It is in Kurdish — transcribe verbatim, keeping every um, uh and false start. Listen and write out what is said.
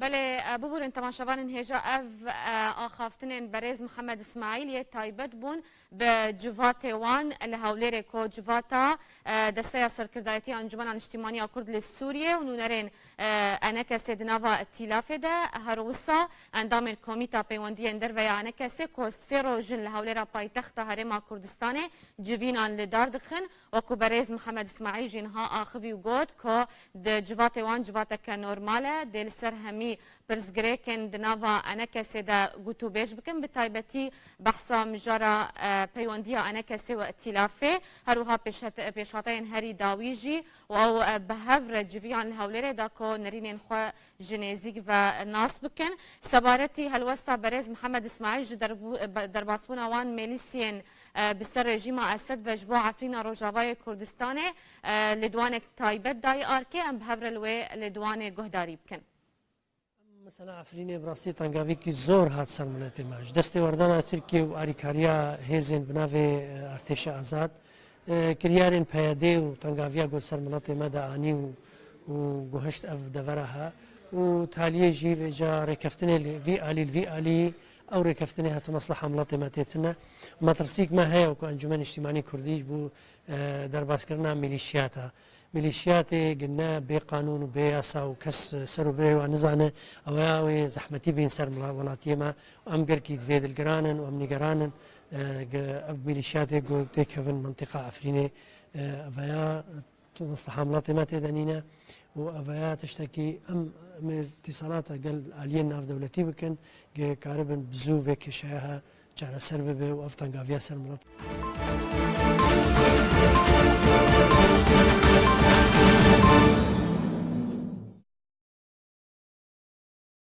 Belê, e, biburin temaşevanên hêja, ev, e, axaftinên berêz Mihemed Îsmaîl yê taybet bûn bi civatê wan li Hewlêrê, ku civata, e, Desteya Serkirdayetî ya Encûmena Niştîmanî ya Kurd li Sûriyê û nûnerên, e, ENKSê di nava îtîlafê de, her wisa endamên Komîta Peywendiyên Derve ya ENKSê, ku sê roj in li Hewlêra paytexta Herêma Kurdistanê civînan li dar dixin, Wekî berêz Mihemed Îsmaîl jî niha axivî û got ku di civatê wan civateke normal e, dê li ser hemî pirsgirêkên di nava ENKSê de gotûbêj bikin, bi taybetî behsa mijara, e, peywendiya ENKSê û îtîlafê, her wiha pêşhat-, pêşhateyên herî dawî jî û ew, e, bi hev re civiyan li Hewlêrê da ku nerînên xwe ji nêzîk ve nas bikin. Sebaretî helwesta berêz Mihemed Îsmaîl ji derbû-, be-, derbasbûna wan mêlîsiyên, e, bi ser rejîma Esed ve ji bo Efrîna Rojavayê Kurdistanê, e, lêdwanek taybet dayî arkê, em bi hev re li wê lêdwanê guhdarî bikin. Mesela Efrînê bi rastî tengavîkî zor hat ser miletê me. Ji destê werdana Tirkiye û arîkariya hêzên bi navê, e, Artêşa Azad, e, kiryarên PYDê û tengaviya ku li ser miletê me de anî û, û guhişt ev devera he. Û taliyê jî vêca rêkeftinê li vî alî, li vî alî ew rêkeftinê heta mesleha miletê me tê tune. Metirsîk me heye ku Encûmen Niştîmanî Kurdî ji bo, e, derbaskirina milîşiyata. Milîşiyatê gine bê qanûn û bê yasa û kes, e, ser û birê wan nizane, ew ya wê zehmetî bên ser mila-, welatiyê me. Em gelkî divê dilgiran in û em nîgeran in, e, ge-, ev milîşiyatê ku têkevin mintîqa Efrînê, e, ev ya tu mesleha miletê me tê de nîne û ev ya tiştekî em, em ê tîsalata gel aliyên navdewletî bikin, ge karibin bi zû vê kêşeya he çareser bibe û ev tengaviya ser milet.